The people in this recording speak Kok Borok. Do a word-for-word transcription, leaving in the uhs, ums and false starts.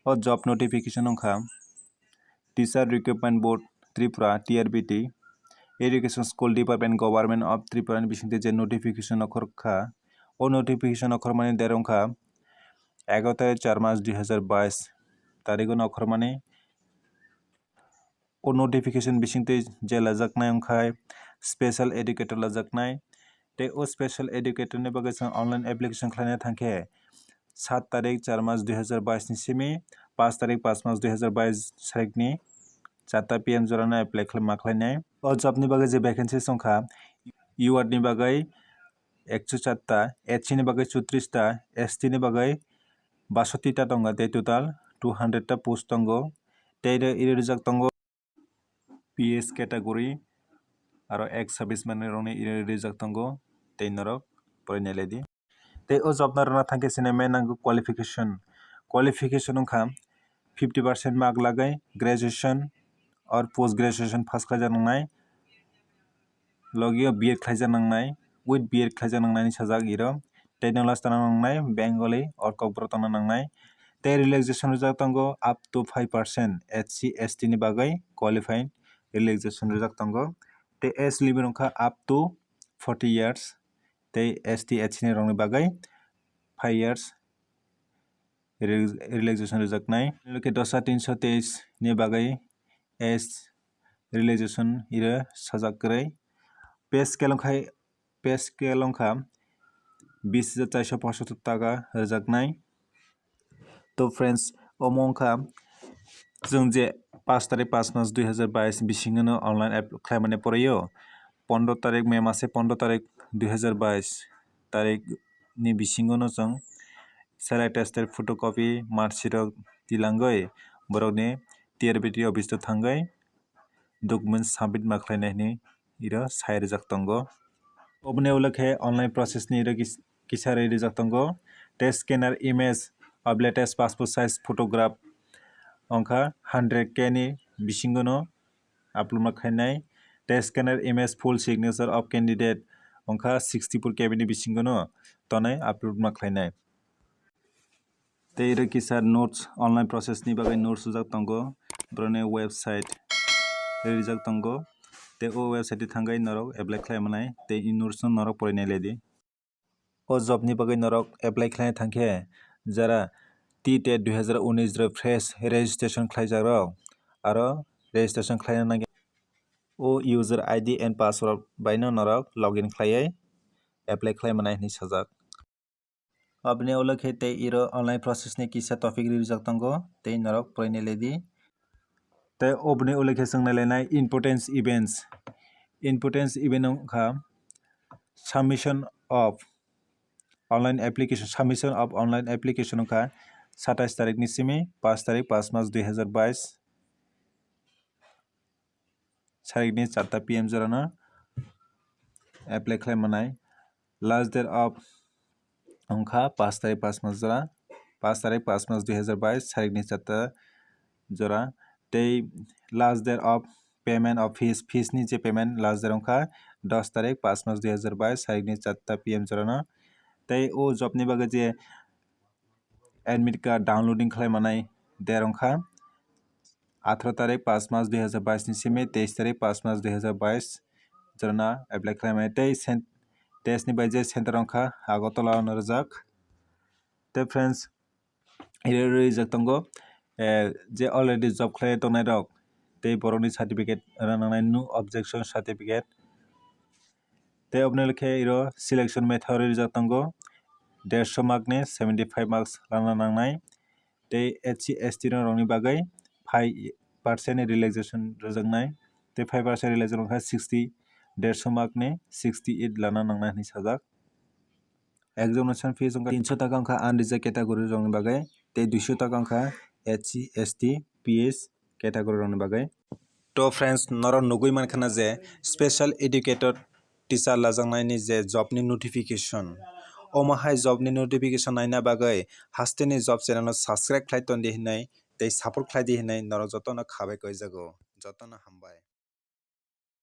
O job notification wngkha Teacher Recruitment Board Tripura, T R B T, Education School Department, Government of Tripura ni bisingtwi je notification okhor kha. O notification okhormani date wngkha egaroh tarik char mas dui hazar bais tarikh no okhormani. O notification bisingtwi je lajaknai wngkha special educator lajaknai. Tei o special educator ni bagwi chwng online application khlaina thangkhe sat tarik char mas dui hazar bais ni simi paanch tarik paanch mas dui hazar bais sarikni charta P M jorano apply khlai-, ma khlainai. O job ni bagwi je vacancies wngkha, U R ni bagwi ekso char ta, S C ni bagwi chutris ta, S T ni bagwi basoti ta tongo, tei total two hundred ta post tongo. Tei iro rijak tongo P S category, aro ex serviceman rokni iro rijak tongo, tei norok porinai lai di. Tei o job no rwna thangkhe chini main nango qualification. Qualification wngkha fifty percent mark lagwi graduation or post graduation pass khlaijak nangnai, logio B Ed khlaijak nangnai, with B Ed khlaijak nangnai hinwi sajak iro. Tei norok last tongna nangnai Bengali or Kokborok tongna nangnai. Tei relaxation rijak tongo up to five percent S C S T ni bagwi qualifying relaxation rijak tongo. Tei age limit wngkha up to forty years. Tei S T S C ni rokni bagwi five years rel-, relaxation rijaknai. Loke dosa tinso teis ni bagwi age relaxation iro sajak kwrwi. Pay scale wngkha, pay scale wngkha bis hajar charso pochottor taka rijaknai. To friends, omo wngkha chwng je paanch tarik paanch mas dui hazar bais bisingo no online app khlaimani pore o. Pondro tarik May mase pondro tarik dui hazar bais tarik ni bisingo no chwng select tested photocopy marksheet rok tilangwi borokni T R B T office o thangwi document submit ma khlainai hinwi iro sai rijak tongo. Oboni ulo khe online process ni iro kis-, kisa rijak tongo. Tei scanner image of latest passport size photograph wngkha hundred K ni bisingo no upload ma khlainai. Tei scanner image full signature of candidate wngkha sixty four K B ni bisingo no tonwi upload ma khlainai. Tei iro kisa notes, online process ni bagwi notes sujak tongo, borokni website rijak tongo. Tei o website o thangwi norok apply khlai manai, tei i notes no norok porinai lai di. O job ni bagwi norok apply khlaina thangkhe, jara T tet dui hazar unis rok fresh registration khlaijak rok, aro registration khlaina nangya. O user I D and password bai no norok login khlaiwi apply khlai manai hinwi sajak. Aboni ulo khe tei iro online process ni kisa topic rijak tongo, tei norok porinai lai di. Tei oboni ulo khe chwng nai lainai importance events. Importance event wngkha submission of online application, submission of online application wngkha satais tarik ni simi paanch tarik paanch mas dui hazar bais sarikni charta P M jorano apply khlai manai. Last date of wngkha paanch tarik paanch mas jora, paanch tarik paanch mas dui hazar bais sarikni charta jora. Tei last date of payment of fees, fees ni je payment last date wngkha dos tarik paanch mas dui hazar bais sarikni charta P M jorano. Tei o job ni bagwi je admit card downloading khlai manai date wngkha atharo tarik paanch mas dui hazar bais ni simi teis tarik paanch mas dui hazar bais jorano apply khlai mani. Tei cen-, test ni bai je center wngkha Agartala no rijak. Tei friends, iri rijak tongo, eh, je already job khlai tongnai rok tei borokni certificate rwna nangnai, no objection certificate. Tei oboni khe iro selection method rijak tongo, derso mark ni seventy five marks rwna nangnai. Tei S C S T rokni bagwi five percent ni relaxation rwjaknai. Tei five percent relaxation wngkha sixty, derso mark ni sixty eight lana nangnai hinwi sajak. Examination fees wngkha tinso taka wngkha unreserved category rokni bagwi, tei duiso taka wngkha S C, S T, P S category rokni bagwi. To friends, norok nugwi mankha na je special educator teacher lajaknaini je job ni notification, omo hai job ni notification naina bagwi hasteni job channel no subscribe khlai tondi hinwi tei support khlai di hinwi norok jotono khabai koijago. Jotono hambai.